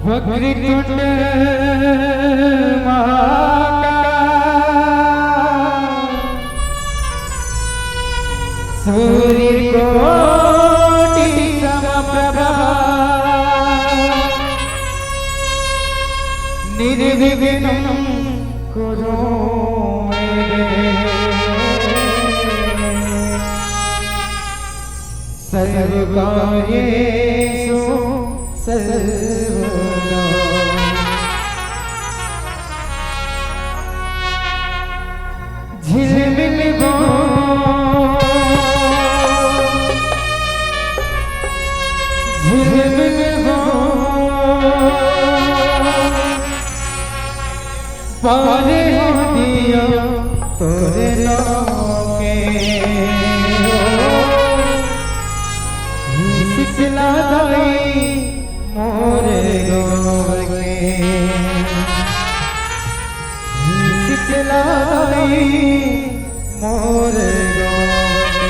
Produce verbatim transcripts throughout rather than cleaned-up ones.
वक्रतुंड महाकाय, सूर्यकोटि समप्रभा, निर्विघ्नं कुरु मे देव। सर्वकार्येषु सर्वदा। झिलमिल बो, झिलमिल बो, पारे हो दिया तोरे नाम के। शीतला दाई मोरे गाँव के, शीतला दाई मोरे गाँव के।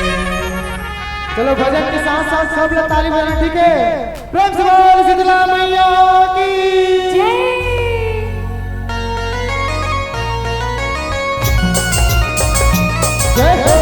चलो, भजन के साथ साथ सब लोग ताली बजाएं, ठीक है? प्रेम से बोल शीतला मैया की जय। जय हो।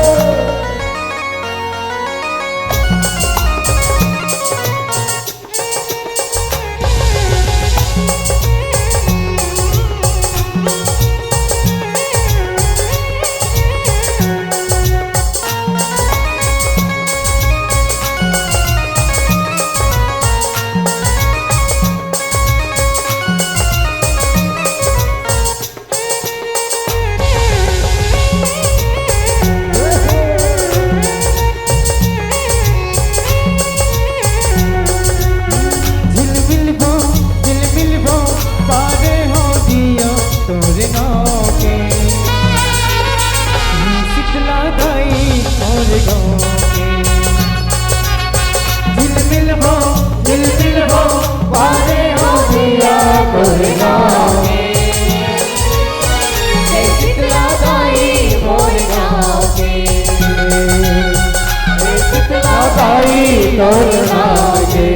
झिलमिल बो, झिलमिल बो, पारे हो दिया तोरे नाव के। शीतला दाई मोर गाँव के। झिलमिल बो, झिलमिल बो, पारे हो दिया तोरे नाव के। जय शीतला दाई मोर गाँव के। जय शीतला दाई तोर नाव के।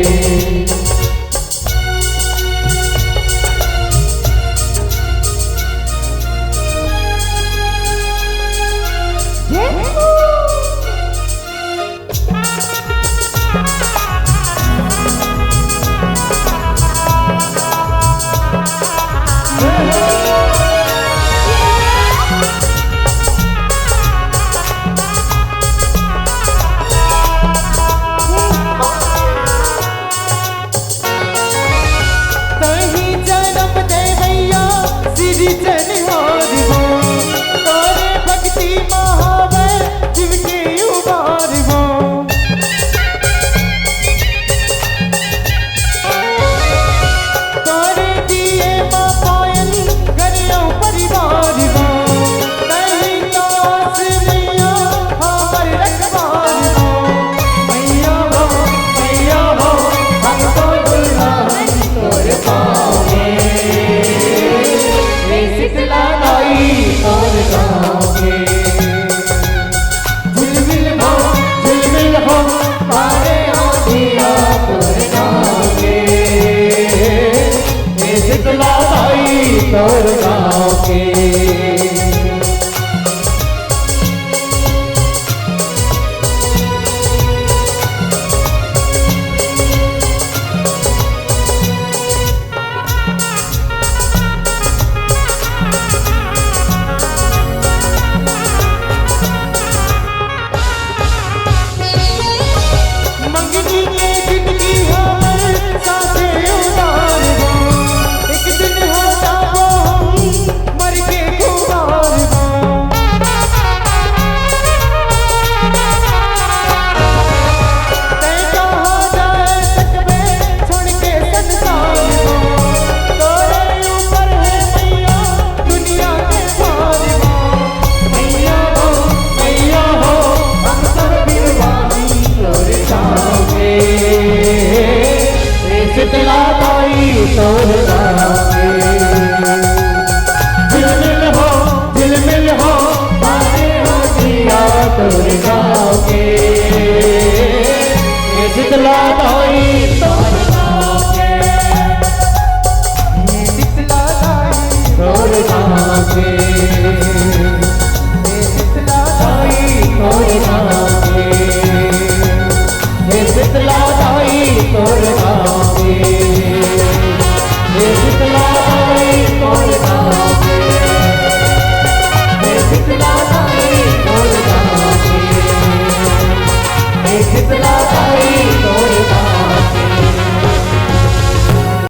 तहीं जनम देवैया सिरजनहार वो, तोरे भक्ति म हावय जीव के उबार वो। तोरे दिए म पायल घर अउ परिवार वो, तहीं तो आस मैया हमर रखवार वो। मैया हो, मैया हो, हम तो दुलहन तोर पाँव में। ए शीतला दाई तोर गाँव के। झिलमिल हो, झिलमिल हो, पारे हो दिया तोर गाँव के। ए शीतला दाई तोर गाँव के। मंगनी के जिंदगी हमर साथे उधार बा। एक दिन हो जाबो हम मर के खुमार बा। तैं कहाँ जाय सकबे छोड़ के संसार बा। तोरे ऊपर है मैया दुनिया के भार बा। मैया हो, मैया हो, हम सब बिरवानी तोर छाँव में। ए शीतला दाई तोर गाँव में। झिलमिल हो, झिलमिल हो, पारे हो दिया तोर गाँव के। ए शीतला दाई तोर